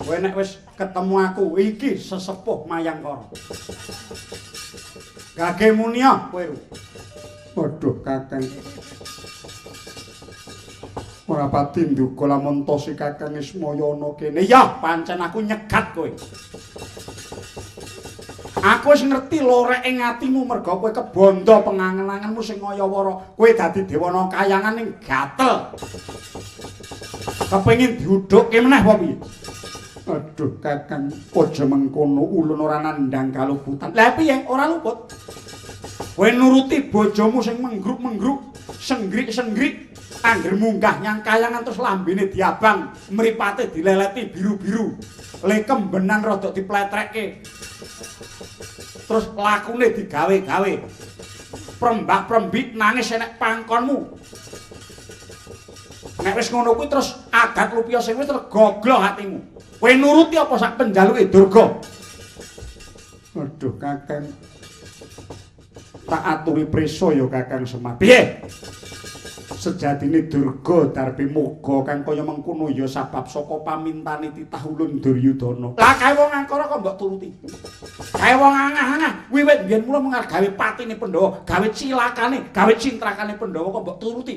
Kowe nek wis ketemu aku iki sesepuh Mayangkara. Gage munia kowe. Waduh Kakang. Ora pati nduga lamun tosi Kakang Ismaya ana kene. Ya, pancen aku nyegat kowe. Aku wis ngerti loreke atimu merga kowe kebondo pengangen-angenmu sing ngaya-wara. Kowe dadi dewana kayangan ning gatel. Kepengin diudhukke meneh apa piye? Aduh Kakang, aja mengkono, ulun ora nandhang kaluputan. Lah piye? Ora luput. Kowe nuruti bojomu sing menggruk-menggruk, senggrik-senggrik, angger munggah nyang kayangan terus lambene diabang, mripate dileleti biru-biru, le kembenan rada dipletrekke. Terus lakune digawe-gawe. Prembak-prembik nangis enek pangkonmu. Nek wis ngono kuwi terus adat lupiya sing wis terus gogloh atimu. Kowe nuruti apa sak penjaluke Durga? Aduh Kakang. Tak aturi prisa ya Kakang Semar. Piye? Sejatine Durga darpe moga kang kaya mengkono ya sabab saka pamintane titah ulun Duryudana. Lah kae wong angkara kok mbok turuti. Kae wong angah-angah wiwit biyen mula mengar gawe patine Pandhawa, gawe cilakane, gawe cintrakane Pandhawa kok mbok turuti.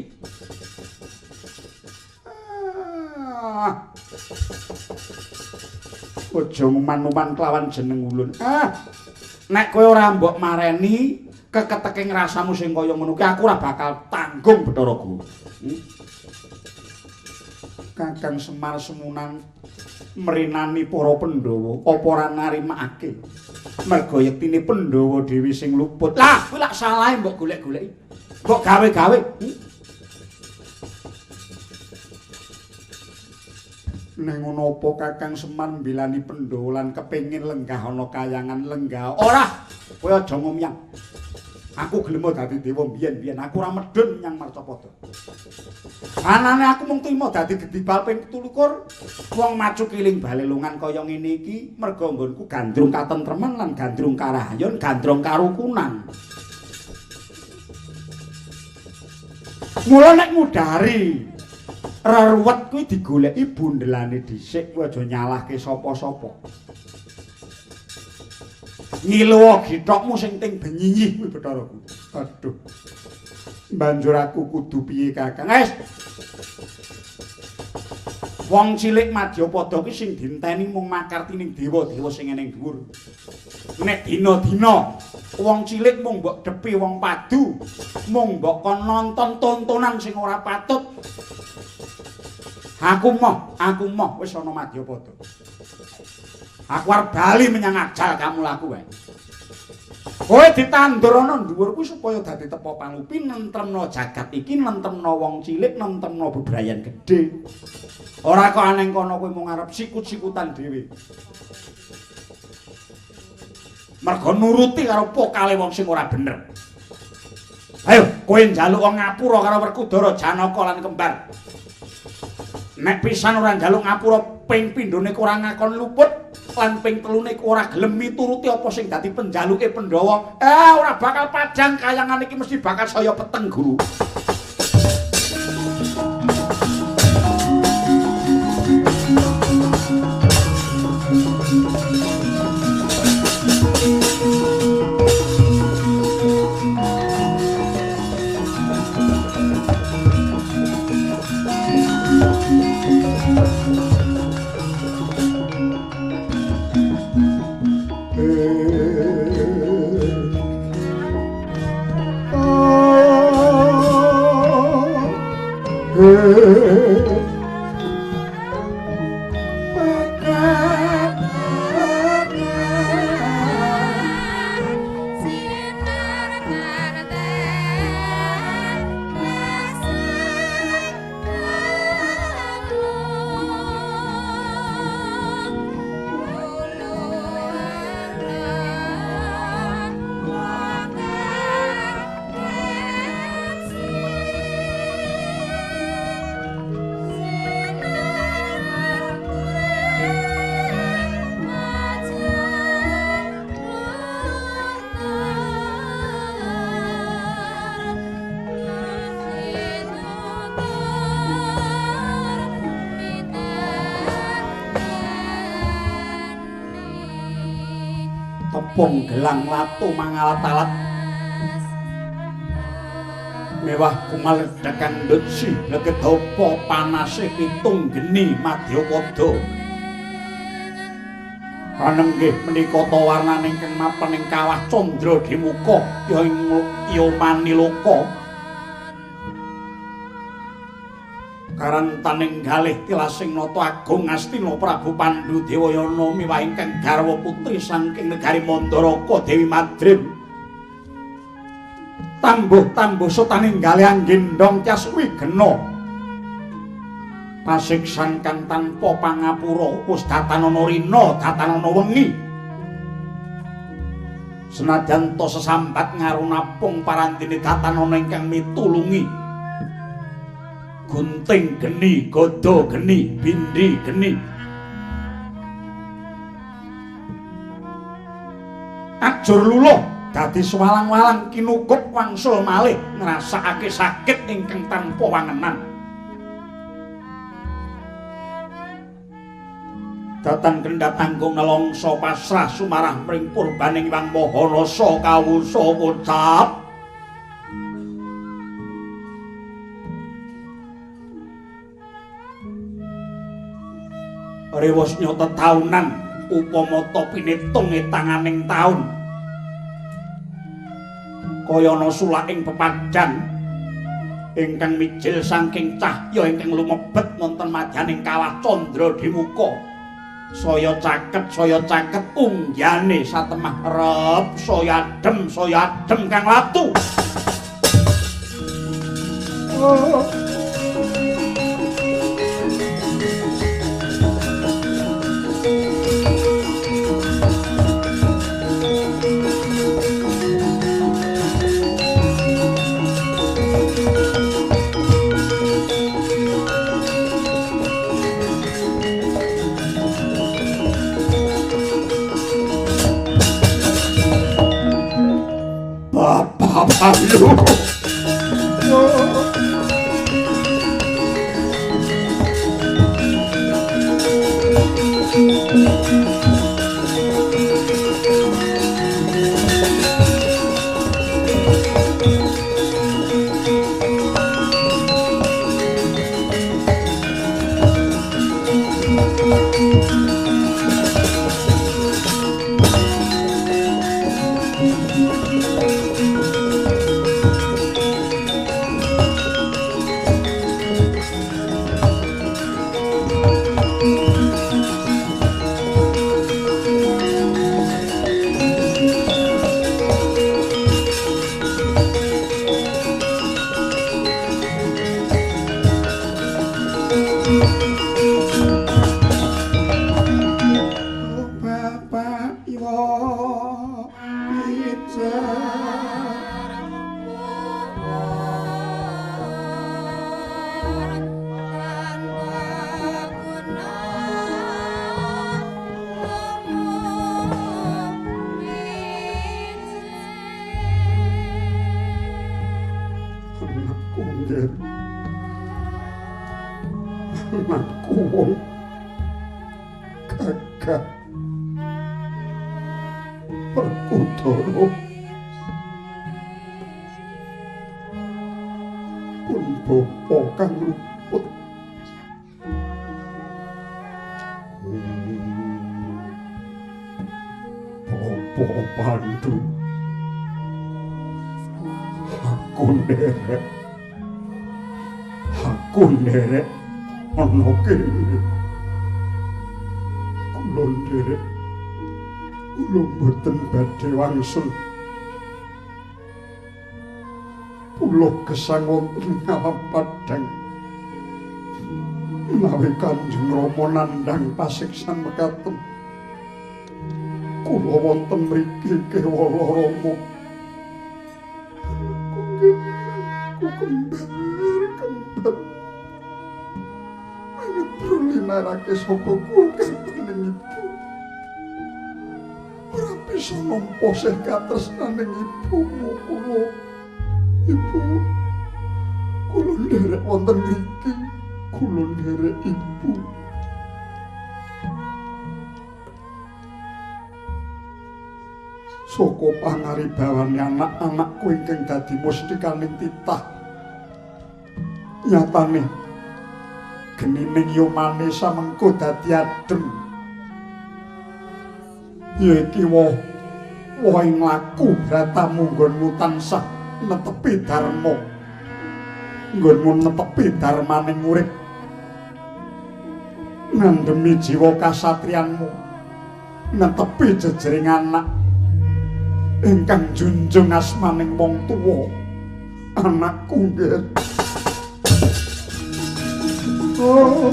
Ah. Aja nguman-uman kelawan jeneng ulun. Ah. Nek kowe ora mbok mareni keketeke ngrasamu sing kaya ngono kuwi aku ora bakal tanggung Bathara Guru. Kakang Semar semunan mrinani para Pandhawa apa ora narimakake. Merga yektine Pandhawa dhewe sing luput. Lah kuwi lak salahe mbok golek-goleki. Mbok gawe-gawe. Neng ngono apa Kakang Semar mbilani Pandhawa lan kepengin lenggah ana kayangan lenggah. Ora, kowe aja ngomyang. Aku gelem dadi dewa biyen-biyen, aku ora medhun menyang Marcapada. Anane aku mung trima dadi gedibal ping 23, wong macu kiling balelungan kaya ngene iki merga nggonku gandrung katentreman lan gandrung karahayon, gandrung karukunan. Mula nek ngudari reruwet kuwi digoleki bundelane dhisik, kowe aja nyalahke sapa-sapa. Ngiluwa githokmu sing ting benyinyih kuwi Bathara Guru. Aduh. Banjur aku kudu piye Kakang? Wis. Wong cilik Madyapada kuwi sing dinteni mung makartining dewa-dewa sing ning dhuwur. Nek dina-dina wong cilik mung mbok depi wong padu, mung mbok kon nonton tontonan sing ora patut. Aku moh wis ana Madyapada. Aku arep bali menyang ajal kamulaku wae. Kowe ditandur ana dhuwur kuwi supaya dadi tepa palupi nentremno jagat iki, nentremno wong cilik, nentremno bebrayan gedhe. Ora kok aneng kono kowe mung arep sikut-sikutan dhewe. Mergo nuruti karo pokale wong sing ora bener. Ayo, kowe njaluk ngapura karo Werkudara, Janaka lan kembar. Nek pisan ora njaluk ngapura ping pindhone ora ngakon luput lan ping telune ora gelem mituruti apa sing dadi penjaluke Pandhawa, ora bakal padhang kayangan iki mesti bakal saya peteng Guru. Oh. Tepung gelang latu mangalat-alat mewah kumaledhekan ndutsi lekedapa panase pitung geni madyapada. Kanenggih menika ta warnane ingkang mapan ing kawah Candra Dimuka ya ing Yomaniloka. Karantaning galih tilasing nata agung Astina Prabu Pandhu Dewayana miwah ingkang garwa putri saking negari Mandaraka Dewi Madrim. Tambuh-tambuh sutaning galih anggendhong tyas wigena. Pasiksan kang tanpa pangapura wis datanana rina datanana wengi. Senajan to sesambat ngarunapung parandene datanana ingkang mitulungi. Gunting geni, gada geni, bindi geni. Ajur luluh dadi swalang-walang kinukup wangsul malih ngrasakake sakit ingkang tanpa wangenan. Datan kendhat tanggung nelongso pasrah sumarah mring purbaning Hyang Maha Rasa kawusa kocap. Rewos nyata taunan upama ta pinetung etanganing taun. Kaya ana sulaking pepadhan ingkang mijil saking cahya ingkang lumebet wonten madyaning kawah Candra Dimuka. Saya caket unggane satemah rep, saya adem Kang Latu. Oh. Ayo. Aku nderek ana kene. Kula nderek. Kula mboten badhe wangsul. Kula gesang wonten alam padhang. Menawi Kanjeng Rama nandhang pasiksan mekaten. Kula wonten mriki kewala Rama. Ku kembar-kembar. Linarake saka kuwi ibu. Ora bisa nampa sih katresnaning ibumu kula. Ibu, kula nderek wonten mriki, kula nderek ibu. Saka pangaribawane anak-anakku ingkang dadi mustikaning titah. Nyatane genining yomane samengko dadi adem. Ya iki woh ing laku bratamu nggonmu tansah netepi dharma. Nggonmu netepi dharmaning urip. Ngandemi jiwa kasatriyanmu. Netepi jejering anak ingkang junjung asmaning wong tuwa. Anakku nggih. Oh.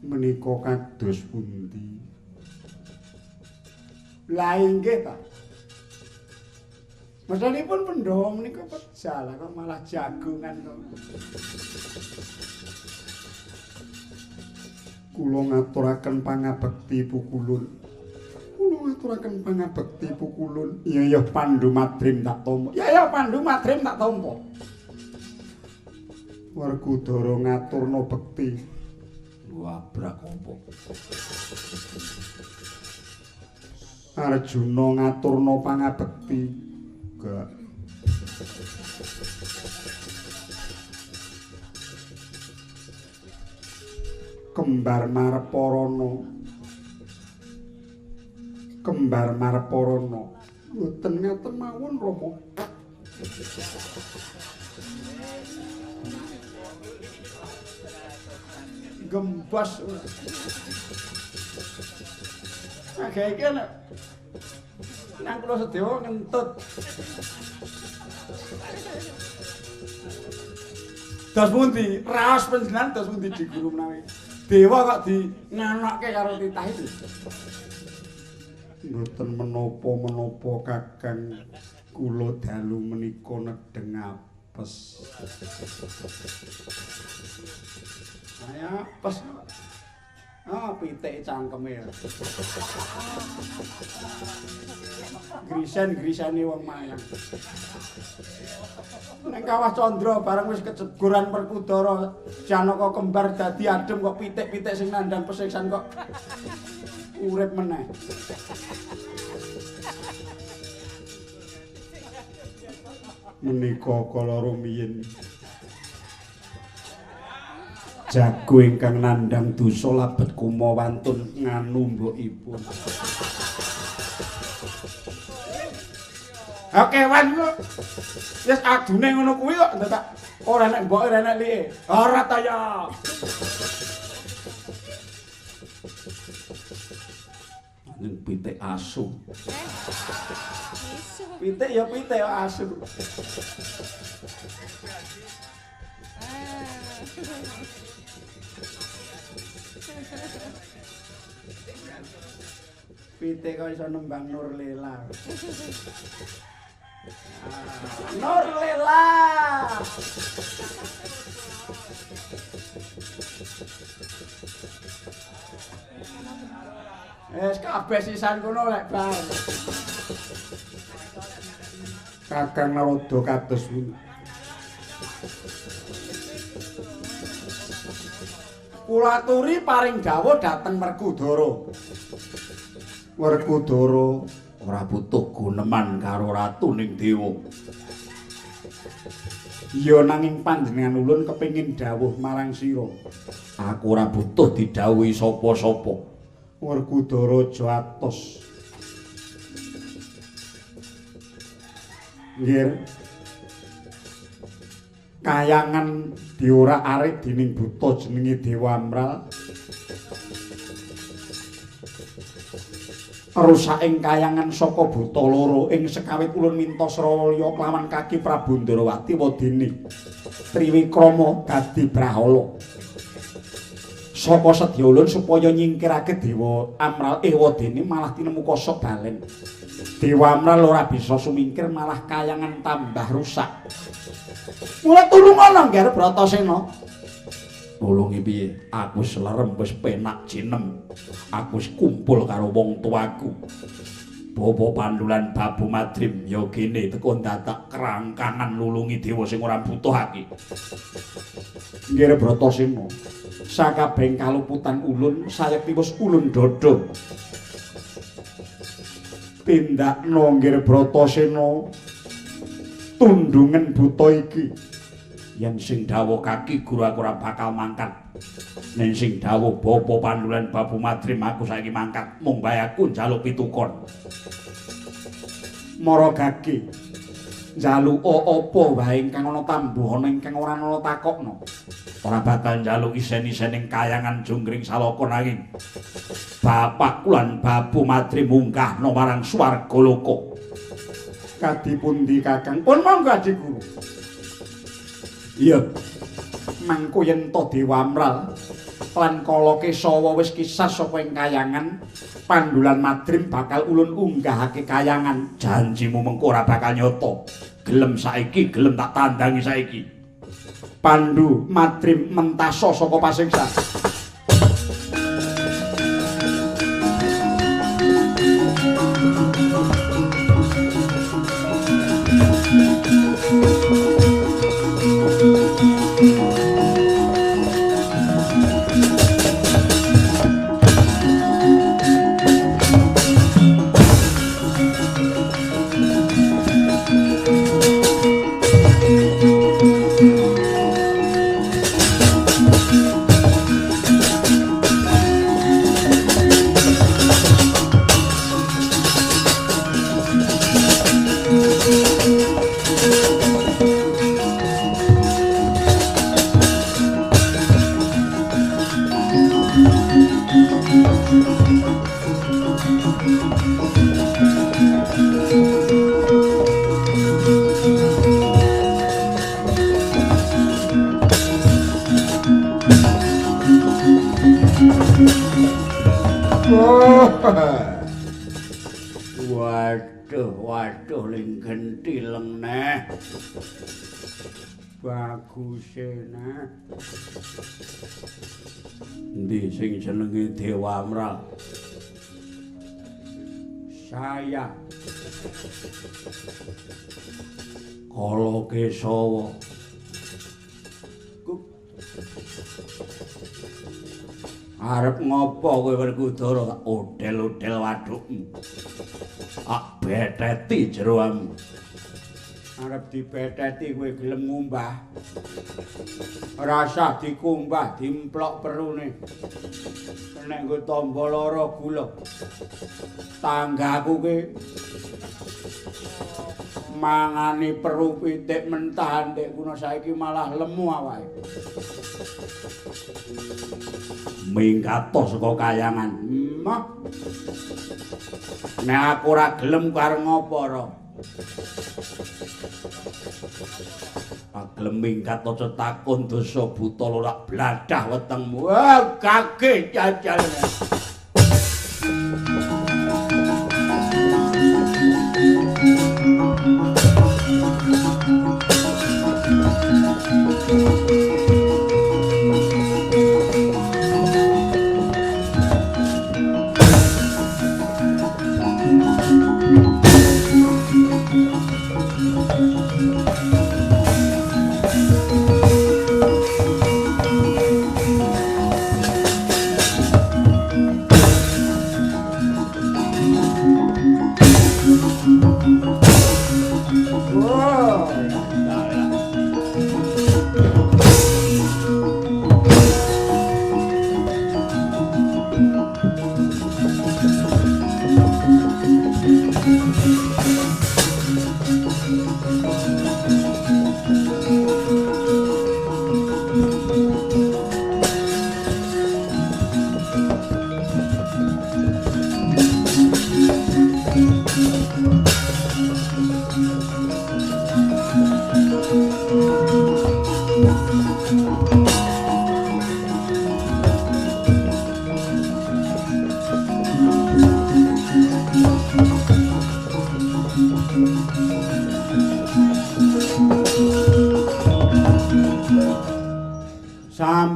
Menika kados pundi? Lah inggih ta. Mesanipun Pandhawa menika pejal kok malah jagongan kok. Kula ngaturaken pangabekti Pukulun. Kula ngaturaken pangabekti Pukulun. Iya ya Pandu Madrim tak tampa. Ya ya Pandu Madrim tak tampa. Werkudara ngaturna bekti. Wabrak apa? Arjuna ngaturna pangabekti. Gak. Kembar Marparana. Kembar Marparana. Mboten ngaten mawon Rama. Gembos. Agak iki nek nang kula sedewa ngentut. Dos pundi? Raos panjenengan dos pundi di guru menawi. Dewa kok di nganokke karo titah itu. Mboten menapa-menapa Kakang, kula dalu menika nedheng apes. Ayo apes. Ah, pitik cangkeme. Grisen-grisene wong mayang. Nang Kawah Candra bareng wis keceguran Werkudara, Janaka kembar dadi adem kok pitik-pitik sing nandhang pesiksan kok urip meneh. Menika kala rumiyin jago ingkang nandhang dosa labet kuma wantun nganu mbokipun. Oke wan kok. Wis adune ngono kuwi kok dadak ora enek mboke ora enek like. Ora ta ya. Ning pitik asu. Pitik ya pitik asu. Pitik kok iso nembang Nurlela. Nurlela. Wis kabeh sisan kono lek bar. Kakang Narada kados pundi? Kula aturi paring dawuh dhateng Werkudara. Werkudara ora butuh guneman karo ratuning dewa. Ya nanging panjenengan ulun kepengin dawuh marang sira. Aku ora butuh didhawuhi sapa-sapa. Werkudara aja atos. Nggih. Kayangan diorak-arik dening buta jenenge Dewa Amral. Rusaking kayangan saka buta loro ing sekawit ulun minta srawaya kelawan kaki Prabu Ndrawati wadene Triwikrama dadi brahala. Saka sedya ulun supaya nyingkirake Dewa Amral ewadene malah tinemu kosok balen. Dewa Amral ora bisa sumingkir malah kayangan tambah rusak. Mula tulungono Ngger Bratasena. Nulungi piye? Aku wis lerem wis penak jinem. Aku wis kumpul karo wong tuaku. Bapak Pandulan Babu Madrim ya kene teko ndadak kerangkangan nulungi dewa sing ora butuhake. Nggih Bratasena. Sakabehing kaluputan ulun sayekti wis ulun dada. Tindakno Nggih Bratasena tundungen buta iki. Yen sing dawuh kaki guru aku ora bakal mangkat. Yen sing dawuh Bapak Pandulan Babu Madrim aku saiki mangkat mung bae aku njaluk pitukon. Mara gage njaluk apa wae ingkang ana tambuhana ingkang ora ana takokno. Ora bakal njaluk isen-isening kayangan Jonggring Salaka nanging bapakku lan Babu Madrim munggahno marang swarga loka. Kadi pundi Kakang? Pun monggo Adi Guru. Iya. Mangko yen to Dewa Amral lan Kala Kesawa wis kisah saka ing kayangan, Pandulan Madrim bakal ulun unggahake kayangan. Janjimu mengko ora bakal nyata. Gelem saiki, gelem tak tandangi saiki. Pandu Madrim mentaso saka pasingsan. Waduh, waduh ling gentileng neh. Baguse neh. Endi sing jenenge Dewa Amral? Saya. Kala Kesawa. Arep ngopo kowe Werkudara odel-odel wadukmu. Tak beteti jeroanmu. Arep dibeteti kowe gelem ngumbah. Ora usah dikumbah, dimplok perune. Nek nggo tamba lara gula. Tanggaku ki mangani peru pitik mentah ndek kuno saiki malah lemu awake. Minggato saka kayangan. Mah. Nek aku ora gelem karo ngopo ora? Gelem minggat aja takon dosa buta ora bladah wetengmu. Wah, gage jajal.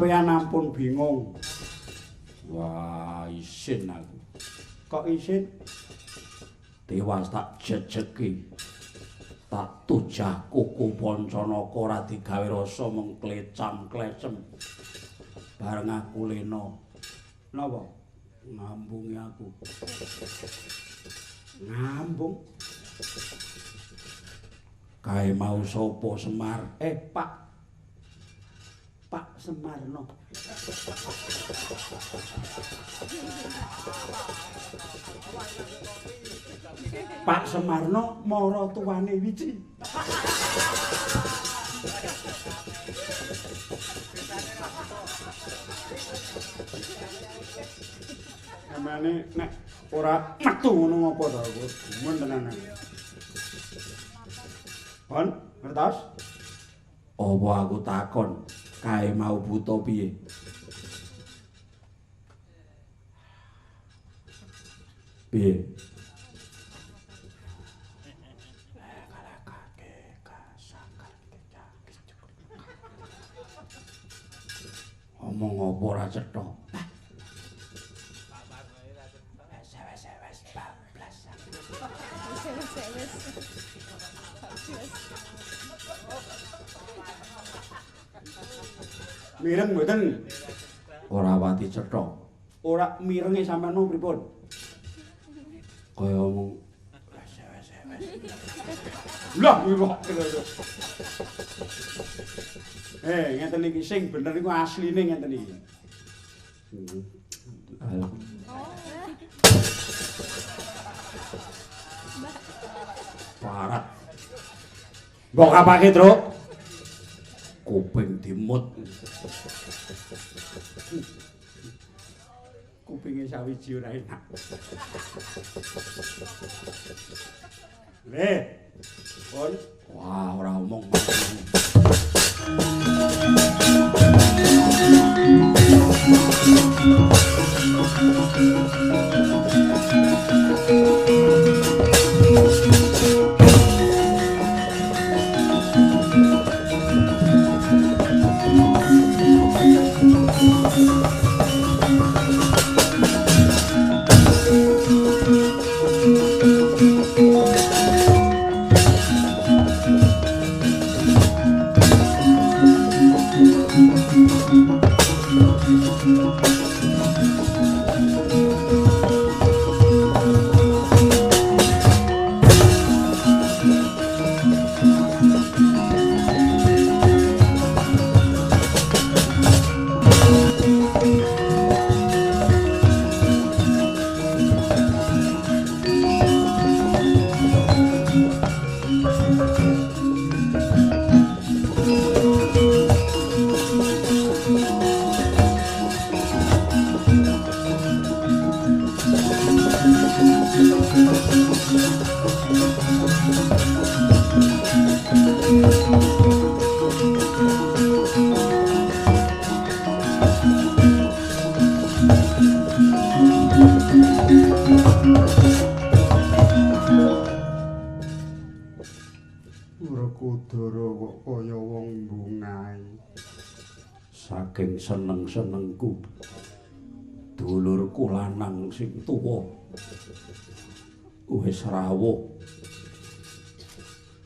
Sampeyan ampun bingung. Wah, isin aku. Kok isin? Tiwas tak jejeki. Tak tujah kuku Pancanaka ora digawe rasa mung klecam-klecem. Bareng aku lena. Napa? Ngambungi aku. Ngambung. Kae mau sapa Semar? Pak. Pak Semarno. Pak Semarno mara tuane Wiji. Amane nek ora metu ngono ngopo to aku? Gumun tenan. Pon, ngertos? Apa aku takon kae mau buta piye? Piye? Omong apa ora cetha? Mireng mboten? Ora pati cetha. Ora mirenge sampeyan mau pripun? Kaya omong wes wes wes. Lah kuwi kok. Ngeten iki sing bener niku asline ngeten iki. Parat. Mbok apake, Truk? Kuping dimut. Kupinge sawiji ora enak. Le. Pon. Wah, ora omong. Werkudara kok kaya wong bungae. Saking seneng-senengku dulurku lanang sing tuwa wis rawuh.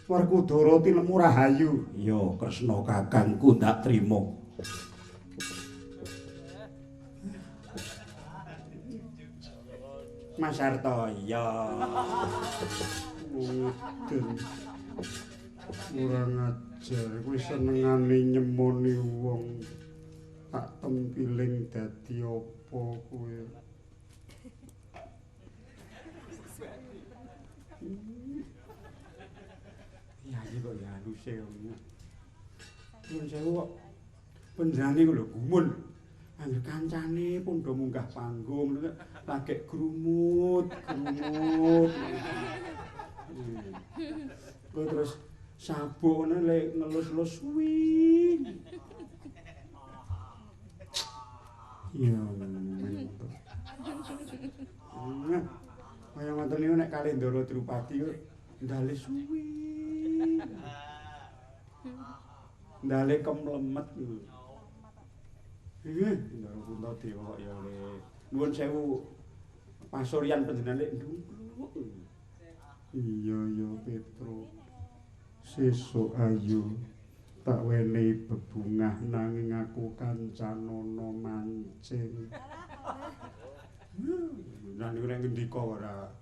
Werkudara tinemu rahayu. Ya Kresna kakangku ndak trima. Mas Artoyo. Mudun. Kurang ajar, kuwi senengane nyemoni wong. Tak tempiling dadi apa kowe. Ya iki kok ya haluse ngono. Nyuwun sewu kok penjenengane ku lho gumun. Angger kancane pun do munggah panggung lagek grumut, grumut. Kowe terus sabuk ngono lek ngelus-elus suwi. Ya men. Kaya ngoten niku nek kalih Ndara Drupadi kok ndale suwi. Ndale kemlemet. Ndara Puntadewa kok ya le. Nuwun sewu pasuryan panjenengan lek ndungkluk. Iya ya Petro. Sesuk ayo tak wenehi bebungah nanging aku kancanana mancing. Nah niku nek ngendika ora.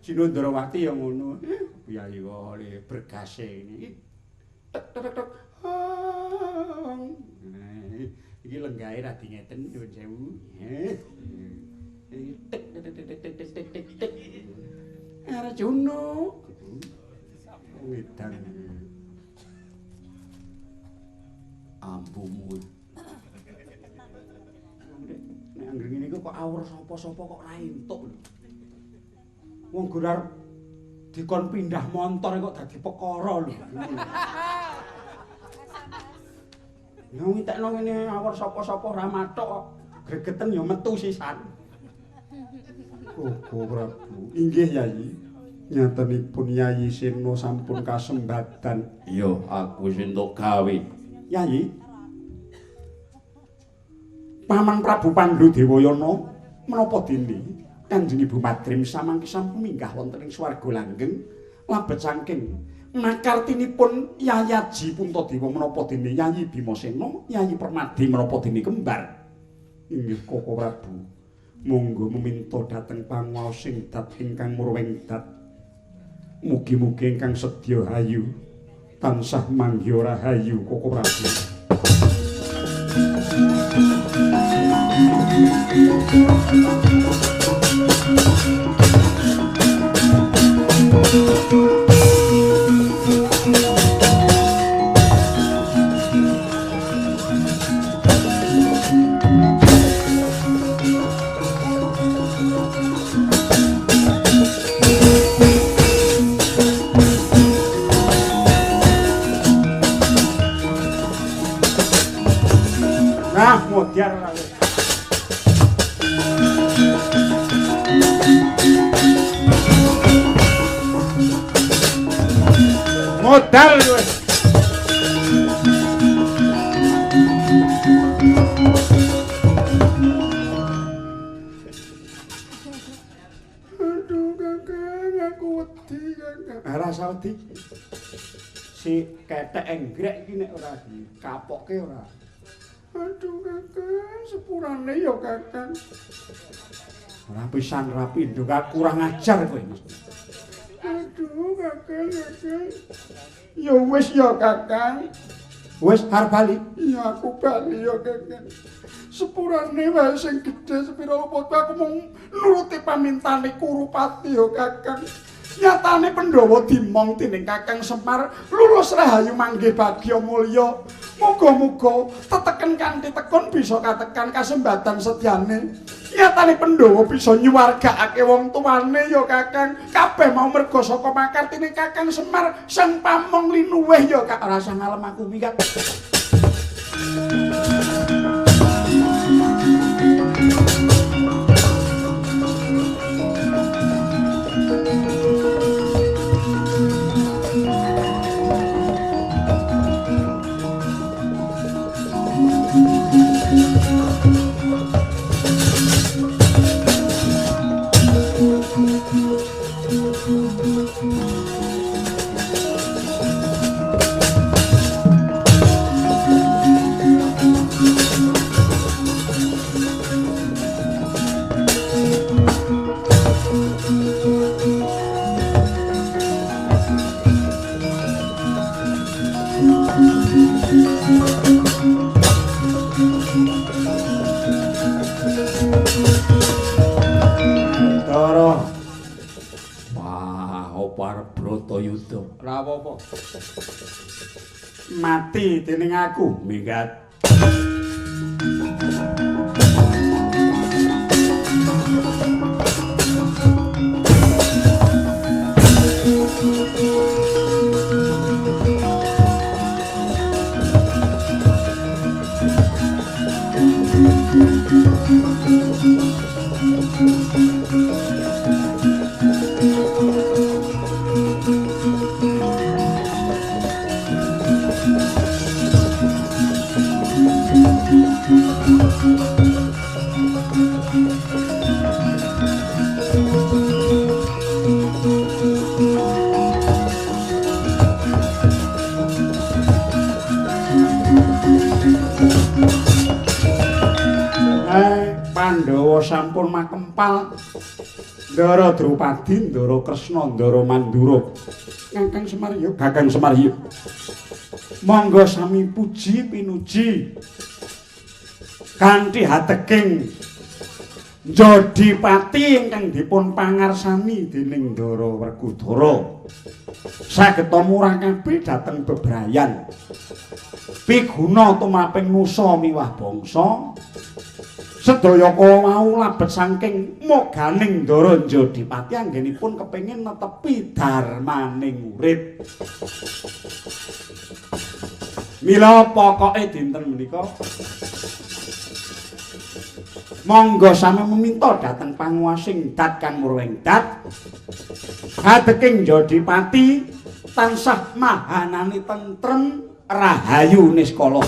Sinundarawati ya ngono. Piyayi kok le bergase iki. Tek tek tek. Iki lenggahe radi ngeten nyuwun sewu. Tek tek tek tek tek tek tek. Arjuna. Wedan. Ambumu. Nek anggere ngene iku kok awur sapa-sapa kok ora entuk lho. Wong gur arep dikon pindah montor kok dadi perkara lho. Ya ngitekno ngene awur sapa-sapa ora mathuk kok gregeten ya metu sisan. Koko Prabu, inggih Yayi. Nyatanipun Yayi Sena sampun kasembadan. Iya, aku wis entuk gawe. Yayi. Paman Prabu Pandu Dewayana menapa dene Kanjeng Ibu Madrim samangke sampun minggah wonten ing swarga langgeng labet saking makartinipun Yayaji Puntadewa menapa dene Yayi Bimasena, Yayi Permadi menapa dene kembar. Inggih Koko Prabu. Monggo meminta dhateng panguwaos dat ingkang murwing dat. Mugi-mugi ingkang sedya hayu tansah manggiha rahayu Koko Prabu. Nah, modiar ora. Modal wis. Aduh, Kakang, aku wedi, Kakang. Ora usah wedi. Si kethek enggrek iki nek ora dikapokke ora. Aduh, Kakang, sepurane ya, Kakang. Ora pisan ra pindho, kurang ajar kowe, Mas. Aduh, Kakang, Kakang. Ya wis ya, Kakang. Wis arep bali. Ya aku bali ya, Kakang. Sepurane wae sing gedhe sepira luput aku mung nuruti pamintane Kurupati ya, Kakang. Nyatane Pandhawa dimong dening Kakang Semar lulus rahayu manggih bagya mulya. Muga-muga teteken kanthi tekun bisa katekan kasembatan sedyane. Nyatane Pandhawa bisa nyuwargakake wong tuwane ya Kakang. Kabeh mau merga saka makartine Kakang Semar sang pamong linuwih ya Kak. Ora usah ngalem aku minggat. Bratayuda. Ora apa-apa. Mati dening aku minggat. kepal. Ndara Drupadi, Ndara Kresna, Ndara Mandura. Kakang Semar ya, Kakang Semar ya. Monggo sami puji pinuji kanthi hateking Jodipati ingkang dipun pangarsani dening Ndara Werkudara. Sageta murakabi dhateng bebrayan. Piguna tumraping nusa miwah bangsa. Sedaya kala wau labet saking moganing Ndara Jodipati anggenipun kepengin netepi darmaning urip. Mila pokoke dinten menika monggo sami meminta dhateng panguwasing dat kang murwing dat hadeking Jodipati tansah mahanani tentrem rahayu niskala.